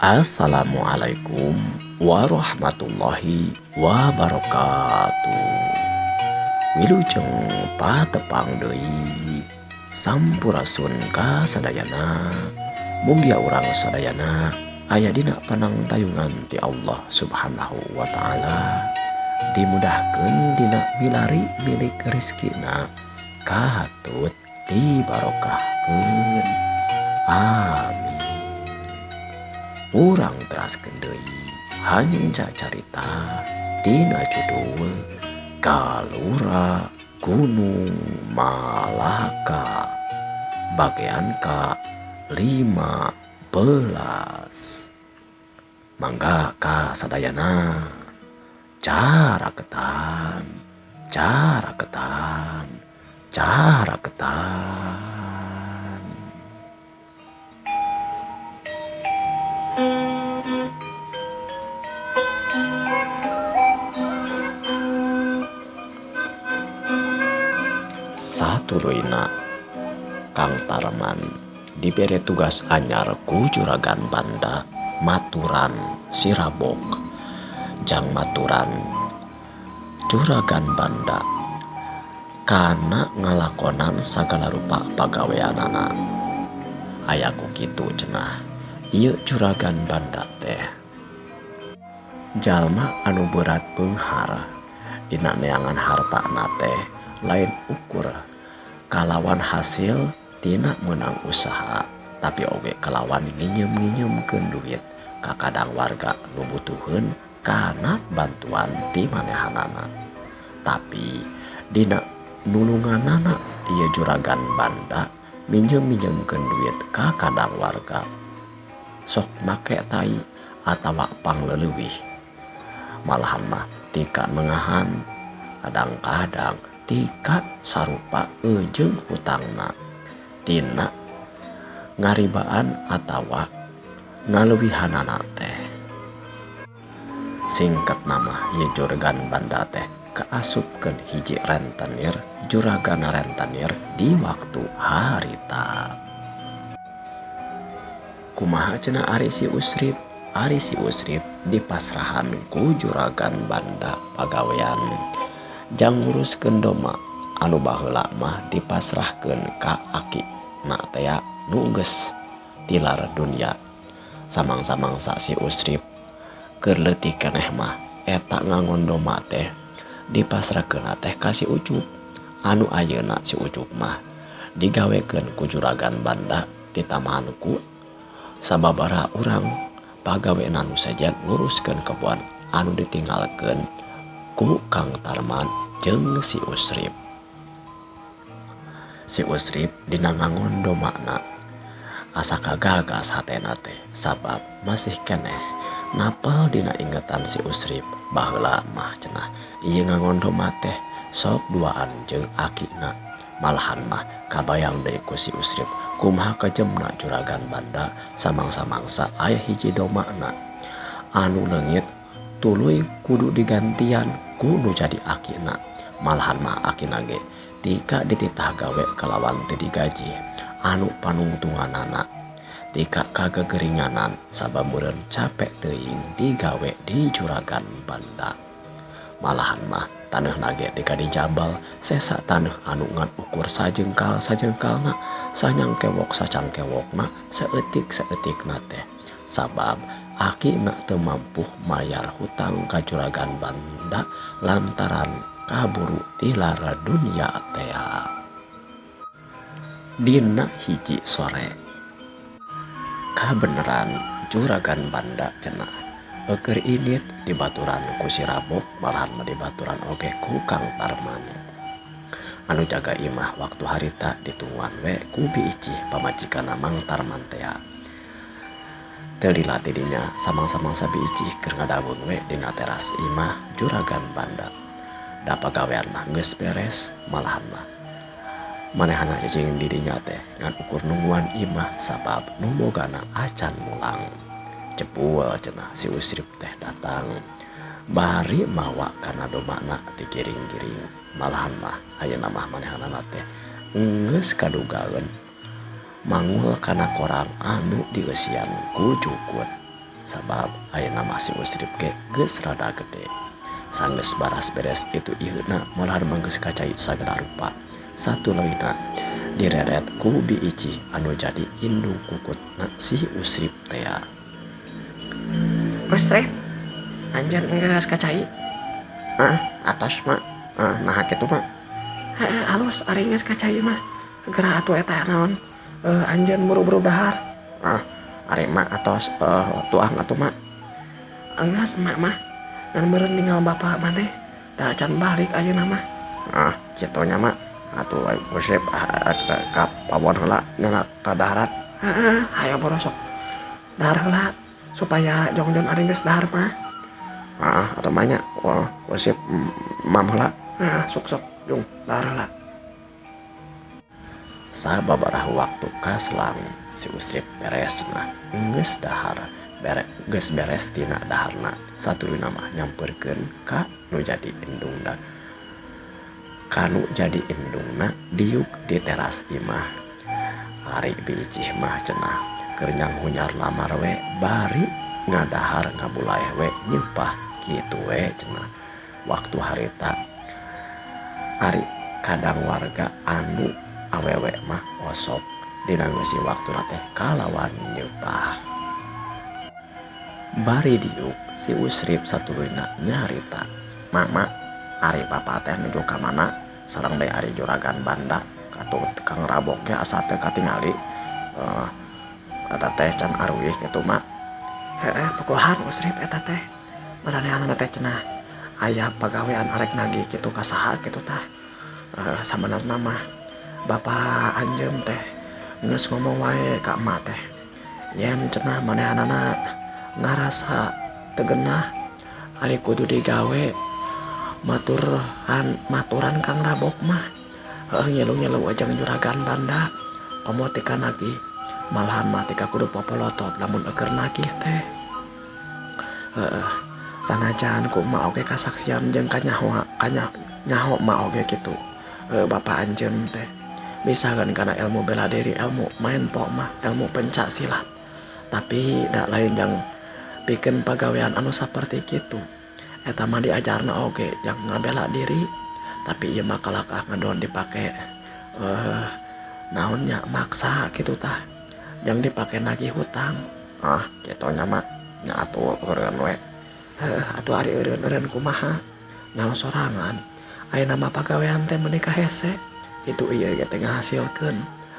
Assalamualaikum warahmatullahi wabarakatuh. Wilujeng patepang deui Sampurasun ka sadayana. Mugia urang sadayana aya dina panangtayungan ti Allah Subhanahu wa taala, dimudahkeun dina milari milik rezekina, katut dibarokahkeun. Amin. Urang teraskeun deui hanca carita dina judul Kalura Gunung Malaka bagian ka 15. Mangga ka sadayana, caraketan caraketan caraketan. Satuluyna Kang Tarman dibere tugas anyar ku juragan banda maturan sirabok jang maturan juragan banda kana ngalakonan sagala rupa pagaweanana. Aya ku kitu cenah ieu juragan banda teh jalma anu berat beunghar dina neangan hartana teh lain ukur kalawan hasil tina meunang usaha, tapi oge kalawan nginyeum-nginyeumkeun duit ka kadang warga nu butuheun kana bantuan ti manehanana. Tapi dina nulunganana ieu juragan banda minjem-minjemkeun duit ka kadang warga sok make tai atawa pangleuleuwih, malahan mah tika nengahan, kadang-kadang tika sarupa jeung hutangna dina ngaribaan atawa ngaleuwihanana teh. Singkat nama ieu juragan banda teh kaasupkeun hiji rentenir juragan rentenir di waktu harita. Kumaha cenah ari si Usrip? Ari si Usrip dipasrahan ku juragan banda pagawean jang nguruskeun doma anu baheula mah dipasrahkeun ka aki na tea nu geus tilar dunya. Samang-samangsa si Usrip keur leutik keneh mah eta ngangon doma teh dipasrahkeun teh ka si Ucup. Anu ayeuna si Ucup mah digawekeun ku juragan banda ditamahan ku sababaraha urang pagawena nu sejen nguruskeun kebon anu ditinggalkeun ku Kang Tarman jeung si Usrip. Si Usrip dina ngangon domana asa kagagas hatena teh sabab masih keneh napal dina ingetan si Usrip baheula mah cenah ieu ngangon doma teh sok duaan jeung akina. Malahan mah kabayang deui ku si Usrip kumaha kejemna juragan banda samang-samangsa aya hiji domana anu leungit tuluy kudu digantian ku nu jadi akina. Malahan mah akina ge tika dititah gawe kalawan teu digaji anu panungtunganana tika kagegeringanan sabab meureun capek teuing digawe di juragan banda. Malahan mah taneuhna ge tika dijabal sesa taneuh anu ngan ukur sajengkal sajengkalna, sanyangkewok sacangkewokna, saeutik saeutikna teh sabab akina teu mampu mayar hutang ka juragan banda lantaran kaburu tilar dunya tea. Dina hiji sore kabeneran juragan banda cenah eueur init dibaturan ku si Rabok, malahan mah dibaturan oge ku Kang Tarman anu jaga imah waktu harita ditungguan we ku Bi Icih pamajikanna Mang Tarman tea. Teu lila ti dinya samang-samangsa Bi Icih keur ngadaweung we dina teras imah juragan banda. Da pagawean mah geus beres, malahan mah manehana cicing di dinya teh ngan ukur nungguan imah sabab nu bogana acan mulang. Jebul cenah si Usrip teh datang bari mawa kana domana digiring-giring. Malahan mah ayeuna mah manehanana teh geus kadugaeun mangul kana korang anu dieusian ku jukut. Sabab ayeuna mah si Usrip ge geus rada gede. Sanggeus baras beres itu iheuna malahan mah geus kacai sagala rupa. Satuluyna direret ku Bi Icih anu jadi indung kukutna si Usrip tea. Usrip, anjeun geus kacai? Ah, atos mak. Ah, naha kitu mak? Heeh, alus ari geus kacai mah. Geura atuh eta naon anjeun buru-buru dahar. Ah, ari mak atos tuang atuh mak. Enggeus emak mah ngan meureun tinggal bapak maneh da can balik ayeuna mah. Ah, kitu nya mak. Atuh Usrip ka pawon heula nyana ka daharan. Heeh, hayo boro sok dahar heula supaya jongjon ari geus dahar mah. Ah, atuh mah nya. Wah, Usrip mam heula. Heeh, sok sok jung dahar heula. Sababaraha waktu kaselang si Usrip beres nah geus dahar bere geus beres tina daharna satuluyna mah nyampeurkeun ka nu jadi indungna kanu jadi indungna diuk di teras imah. Ari Bi Icih mah cenah keur nyanghunyar lamar we bari ngadahar ngabulaeh we nyeupah kitu we cenah. Waktu harita ari kadang warga anu awewe mah osok dina ngeusi waktuna teh kalawan nyeupah. Bari diuk si Usrip satuluyna nyarita, "Mama, ari bapa teh nuju ka mana? Sareng deui ari juragan banda katu Kang Rabok ge asa teu katingali. Eta teh can aruih kitu mak." Heeh, pukuhan Usrip eta teh. Maranehanna teh cenah aya pagawean arek nagih kitu ka saha kitu tah. Sabenerna mah bapa anjeun teh geus ngomong wae ka emak teh. Yen cenah manehanana ngarasa teu genah ari kudu digawe maturan Kang Rabok mah. Heueuh ngilu-ngilu jeung juragan banda komo tika nagih malahan mah tika kudu popolotot lamun eukeun nagih teh. Heueuh sanajan ku emak oge kasaksian jeung kanyaho nyaho emak oge kitu. Bapa anjeun teh misalkan kana ilmu bela diri, ilmu main pok mah, ilmu pencak silat. Tapi da lain jang pikeun pagawean anu saperti kitu. Eta mah diajarna oge jang ngabela diri, tapi ieu mah kalakah ngedon dipake naon nya maksa kitu tah. Jang dipake nagih hutang. Ah, kitu nya mak. Nya atuh eureun we. Heueuh, atuh ari eureun-eureun kumaha? Nyaho sorangan. Ayeuna mah pagawean teh meuni kahese. Itu ieu ge teh ngahasilkeun.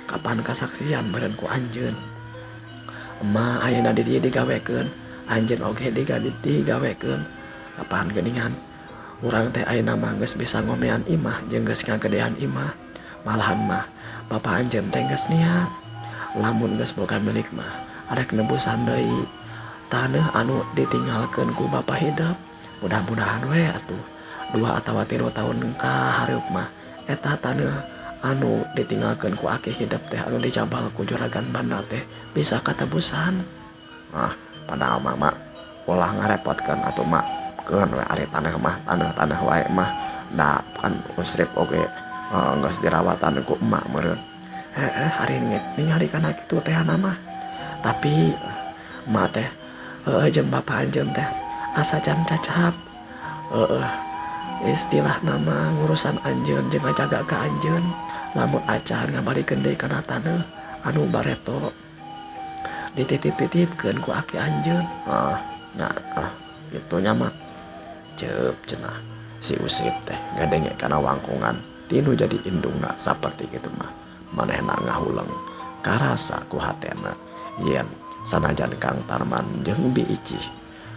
Kapan kasaksian meureun ku anjeun. Emak ayeuna di dieu digawekeun, anjeun oge digawekeun. Kapan geuningan urang teh ayeuna mah geus bisa ngomean imah jeung geus ngagedean imah. Malahan mah bapa anjeun teh geus niat lamun geus boga milik mah arek nebusan deui taneuh anu ditinggalkeun ku bapa hidep. Mudah-mudahan we atuh 2 atawa 3 tahun ka hareup mah eta taneuh anu ditinggalkeun ku aki hidep teh anu dijabal ku juragan banda teh bisa katebusan. Ah, padahal mama ulah ngarepotkeun atuh mak. Keun we ari taneuh mah taneuh-taneuh wae mah da kan Usrip oge geus dirawatan ku emak meureun. Heeh, ari ningali kana kitu teh mah. Tapi emak teh heueuh jeung bapa anjeun teh asa can cacap. Heueuh, istilah nama ngurusan anjeun jeung ngajaga ka anjeun lamun acan ngabalikeun deui kana taneuh anu bareto dititip-titipkeun ku aki anjeun. Ah, nya ah kitu nya mah. Ceup cenah si Usrip teh ngadenge kana wangkungan tinu jadi indungna saperti kitu mah. Manehna ngahuleng karasa ku hatena yen sanajan Kang Tarman jeung Bi Icih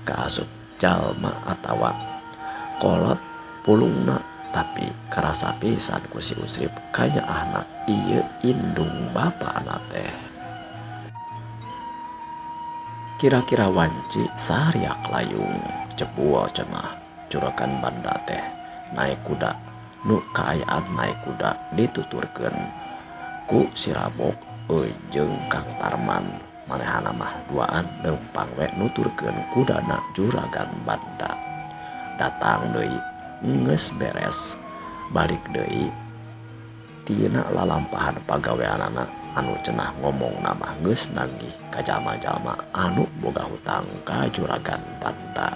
kaasup jalma atawa kolot pulungna tapi karasa pisan ku si Usrip kanyaahna ieu indung bapana teh. Kira-kira wanci sariak layung jebul cenah juragan banda teh naik kuda nu kaayaan naik kuda dituturkeun ku si Rabok jeung Kang Tarman. Manehana mah duaan leumpang we nuturkeun kudana juragan banda. Datang deui geus beres balik deui tina lalampahan pagaweanana Anu cenah ngomongna mah geus nagih ka jalma-jalma anu boga hutang ka juragan banda.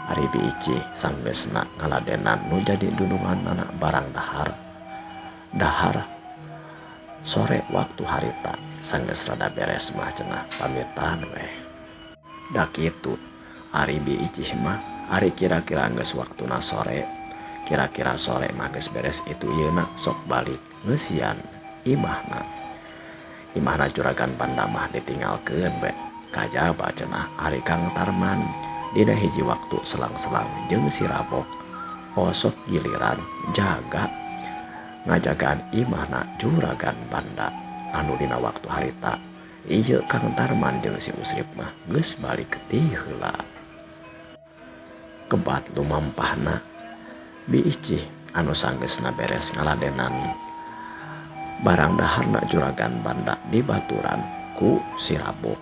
Ari Bi Icih sanggeusna ngaladenan nu jadi dununganana barang dahar. Dahar sore waktu harita sanggeus rada beres mah cenah pamitan weh. Da kitu ari Bi Icih mah ari kira-kira geus waktuna sore kira-kira sore mah geus beres itu ieuna sok balik ngeusian imahna. Imahna juragan banda mah ditinggalkeun we kajaba cenah ari Kang Tarman dina hiji waktu selang-selang jeung si Rabok osok giliran jaga ngajagaan imahna juragan banda anu dina waktu harita ieu Kang Tarman jeung si Usrip mah geus balik ti heula. Kebat lumampahna Bi Icih anu sanggeusna beres ngaladenan barang daharna juragan banda dibaturan ku si Rabok.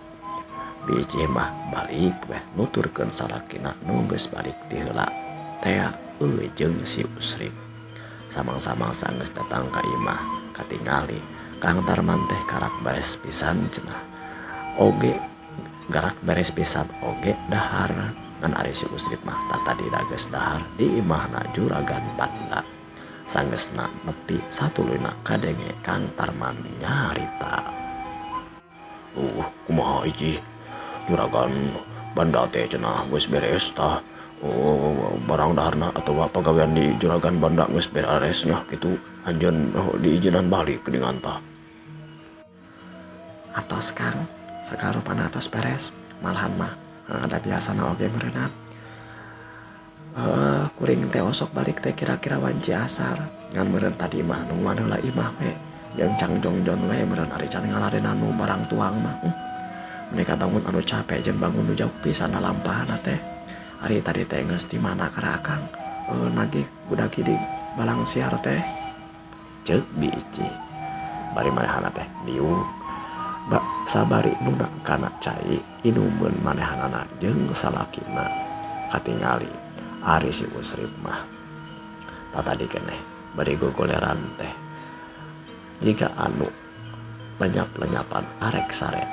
Bi Icih mah balik weh nuturkeun salakina nu geus balik ti heula tea jeung si Usrip. Samang-samang sanggeus datang ka imah katingali Kang Tarman teh karak beres pisan cenah oge garak beres pisan oge dahar ngan ari si Usrip mah tatadi geus dahar di imahna juragan banda. Sanggeusna nepi satuluyna kadenge Kang Tarman nyarita. Kumaha Icih juragan banda teh cenah geus beres tah. Barang daharna atawa pagawean di juragan banda geus beres nya kitu anjeun diizinan balik geuningan tah. Atos Kang, sagarupana atos beres, malahan mah ada biasana oge meureunat. Kuring teh osok balik teh kira-kira wanci asar ngan meureun tadi mah nungguan heula imah we jeung cang jongjon we meureun ari can ngaladenan nu barang tuang mah. Mereka bangun anu capek jeung bangun nu jauh pisan lalampahna teh. Ari tadi teh geus di mana ka akang nagih budak di balang siar teh. Ceuk Bi Icih bari manehana teh diuk bak sabari nuna kana cai inumeun manehanana jeung salakina katingali ari si Usrip mah tatadi keneh bari gogoleran teh jika anu lenyap-lenyapan arek sare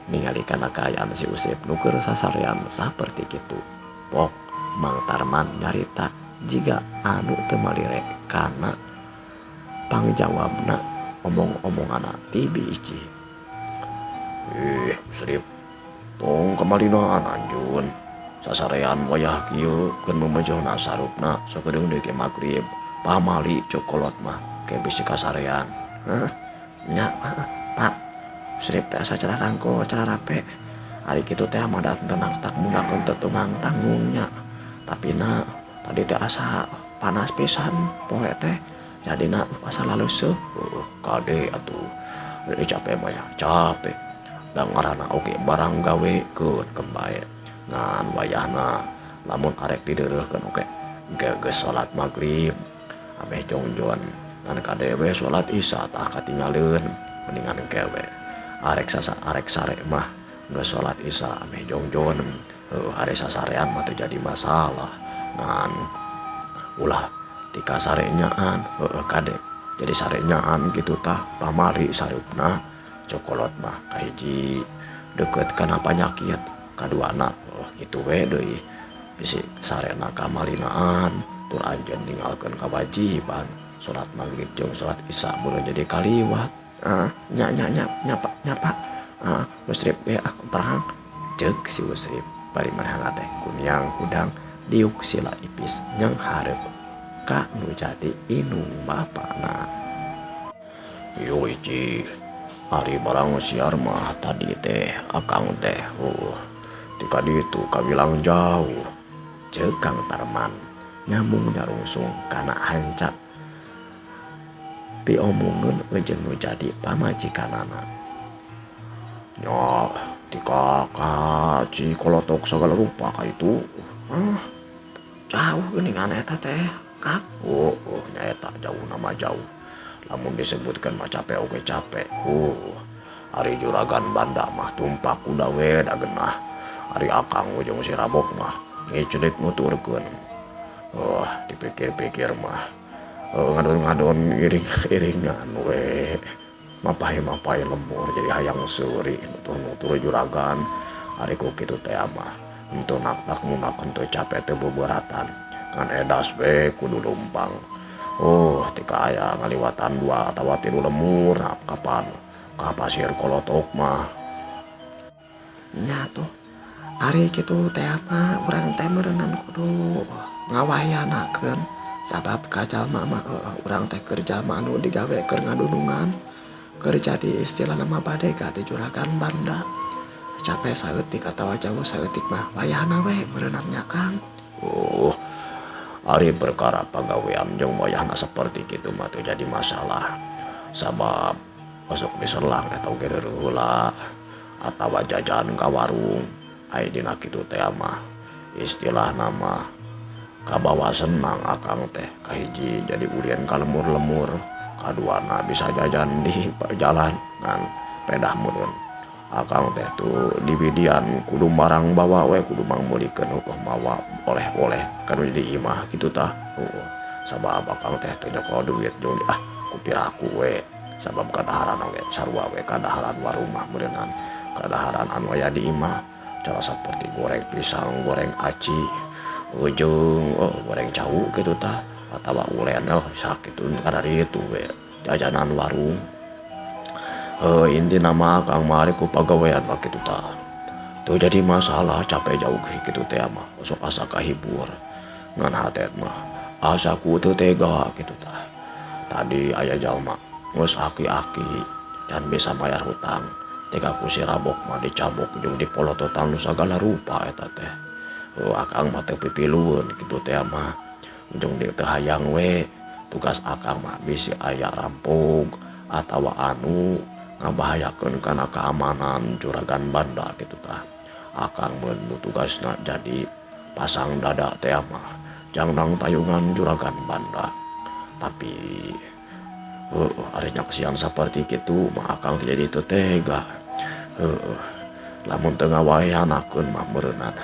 ningali kana kaayaan si Usrip nu keur sasarean saperti kitu. Pok Mang Tarman nyarita jiga anu teu malirek kana pangjawabna omong-omonganna ti Bi Icih. Usrip tong kamalinaan anjeun sasarean wayah kieu keun memejona sarupna sakedeung deui ke magrib pamali cokolot mah ke bisi kasarean. Heuh nya Pak Usrip teh asa cara rangko cara rape ari kitu teh mah da tenang tak mundak teu tunggang tanggungnya tapi na tadi teh asa panas pisan poe teh jadina asa laluseuh. Kade atuh capek mah ya capek da ngaranna oge barang gawe keun kembae ngan wayahna lamun arek dideureuhkeun oge geus salat magrib ameh jongjon ngan kade we salat isya tah katinggaleun mendingan engke we arek sasa arek sare mah geus salat isya ameh jongjon. Ari sasarean mah teu jadi masalah ngan ulah tika sarenyaan kade jadi sarenyaan kitu tah pamali sarupna cokolot mah kahiji deukeut kana panyakit kaduana kitu we deui bisi sarena kamalinaan tur anjeun ninggalkeun kawajiban salat magrib jeung salat isya mun jadi kaliwat. Nya nya nya nya Pak nya Pak Usrip ge terang ceuk si Usrip bari manehna teh kuniang hudang diuk sila ipis nyanghareup ka nu jadi inung bapana. Yo Icih ari barang siar mah tadi teh akang teh tika ditu kawilang jauh ceuk Kang Tarman nyambung nyarungsung kana hancap piomongeun jeung nu jadi pamajikanana. Nya tika ka Cikolotok sagala rupa ka itu. Jauh geuningan eta teh Kak. Nya eta jauh nama jauh lamun disebutkan mah capek oge capek. Ari juragan banda mah tumpak kuda we da geunah ari akang jeung si Rabok mah ngiceulik nuturkeun. Dipikir-pikir mah ngadon-ngadon iring-iringan we. Mapahi-mapahi lembur jadi hayang seuri nutur-nutur juragan ari ku kitu teh mah henteu naktak munak henteu capek teu beberatan ngan edas we kudu lumpang. Oh tika aya ngaliwatan dua atawa tilu lemur kapan ka pasir kolotok mah. Nya tuh ari kitu teh mah urang teh meureunan kudu ngawayanakeun sabab ka jalma mah urang teh keur jalma anu digawe keur ngadunungan keur jadi istilahna mah badega ti juragan banda. Capek saeutik atawa jauh saeutik mah wayahna we meureunan nya Kang. Oh ari perkara pagawean jeung wayahna saperti kitu mah teu jadi masalah sabab osok diselang eta oge reureuh heula atawa jajan ka warung ai dina kitu teh mah istilahna mah kabawa senang akang teh kahiji jadi ulin ka lemur-lemur kaduana bisa jajan di jalan ngan pedah meureun akang teh tuh dibidian kudu barang bawa we kudu mangmeulikeun heueuh mawa oleh-oleh kanu di imah kitu tah heueuh sabab akang teh teu nyokol duit jeung ah ku piraku we sabab kadaharan oge sarua we kadaharan warung mah meureunan kadaharan anu aya di imah cara saperti goreng pisang goreng aci jeung goreng cau kitu tah atawa ulen oh sakitu kadaritu we jajanan warung. Intina mah akang mah ari ku pagawean mah kitu tah teu jadi masalah capek jauh kitu teh mah sok asa kahibur ngan hate mah asa ku teu tega kitu tah. Tadi aya jalma geus aki-aki can bisa bayar hutang tika ku si rabok mah dicabok jeung dipolototan nu sagala rupa eta teh. Akang mah teu pipilueun kitu teh mah jeung teu hayang we tugas akang mah bisi aya rampok atawa anu ngabahayakeun kana keamanan juragan banda kitu tah. Akang mun tugasna jadi pasang dada teh mah jangnang tayungan juragan banda. Tapi ari nyaksian saperti kitu mah akang teh jadi teu tega. Lamun teu ngawayanakeun mah meureunan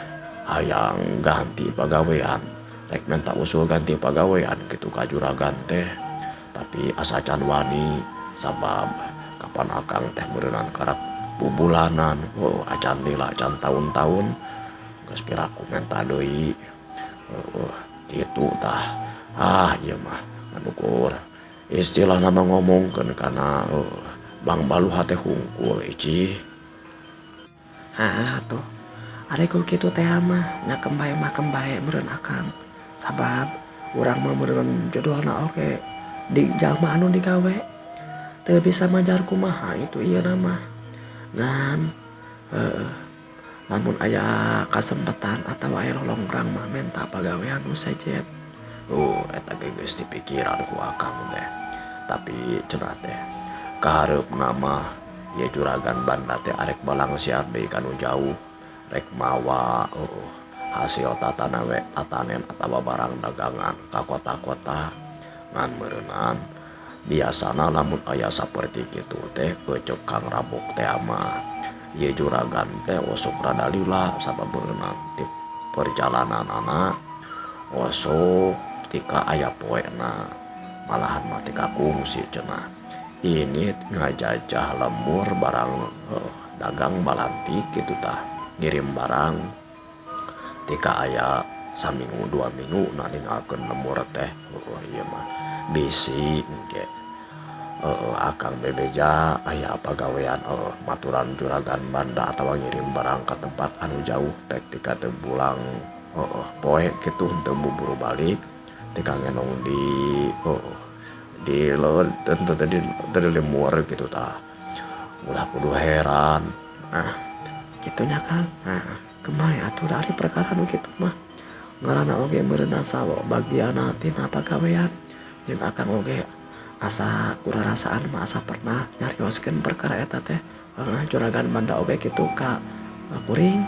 hayang ganti pagawean rek menta usul ganti pagawean kitu ka juragan teh tapi asa can wani sabab kapan akang teh meureunan karak bubulanan acan lila acan taun-taun geus piraku menta deui kitu tah. Ah ieu mah nganukur istilahna mah ngomongkeun kana Bang Baluha teh hungkul ici. Hah atuh ari ku kitu teh mah nya kembae mah kembae meureun akang sabab urang mah meureun judulna oge di jalma anu digawe teu bisa majar kumaha itu ieu mah ngan lamun aya kasempatan atawa aya lolongkrang mah menta pagawean nu sejen. Oh eta ge geus dipikiran ku akang teh tapi cenah teh kahareupna mah ieu juragan banda teh arek balangsiar deui ka nu jauh rek mawa hasil tatana we tatanen atawa barang dagangan ka kota-kota ngan meureunan biasana lamun aya saperti kitu teh keuceuk Kang Rabok teh mah ieu juragan teh osok rada lila sabab meureunan di perjalananana osok tika aya poena malahan mah tika kungsi cenah ini ngajajah lemur barang dagang balantik kitu tah ngirim barang tika aya saminggu dua minggu na ninggalkeun lemur teh. Ieu mah bisi engke akang bebeja aya pagawean maturan juragan banda atawa ngirim barang ka tempat anu jauh pek tika teu pulang poe kitu henteu buru balik tika ngenong di di teu di lemur kitu tah ulah kudu heran. Ah kitu nya Kang. Heeh kemae atuh ari perkara nu kitu mah ngaranna oge meureunna sawo bagianna tina pagawean jeung akang oge asa kurarasaan mah asa pernah nyarioskeun perkara eta teh juragan banda oge kitu ka kuring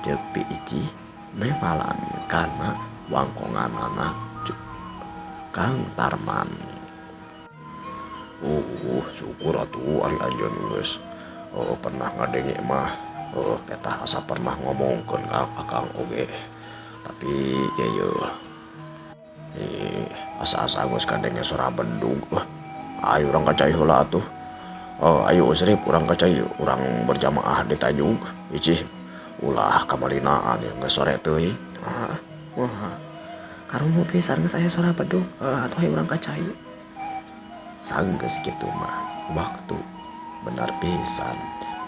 ceuk Pi Ici nemalan kana wangkonganana Kang Tarman. Syukur atuh ari anjeun geus pernah ngadenge mah ketah asa pernah ngomongkeun ka akang oge tapi yeuh asa-asa geus kadenge sora bedug. Ayo urang ka cai heula atuh. Oh, ayo Usrip urang ka cai urang berjamaah di Tanjung icih ulah kamalinaan geus sore teuing. Ah, wah. Karungu pisan geus aya sora bedug. Atuh hayu urang ka cai. Sanggeus kitu mah waktu bener pisan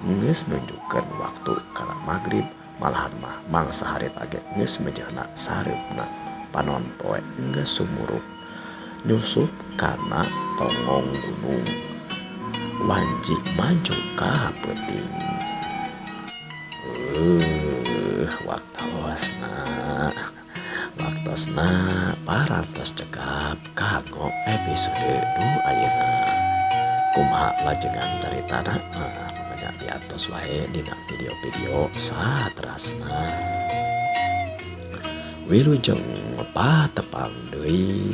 geus nunjukkeun waktu kana magrib malahan mah mangsa harita ge geus mejehna sareupna panon poe geus sumurup nyusup kana tonggong gunung wanci maju ka peuting. Waktosna parantos cekap kanggo episode nu ayeuna. Kumaha lajengan caritana mangga diantos wae dina video-video saterasna. Wilujeng patepang deui.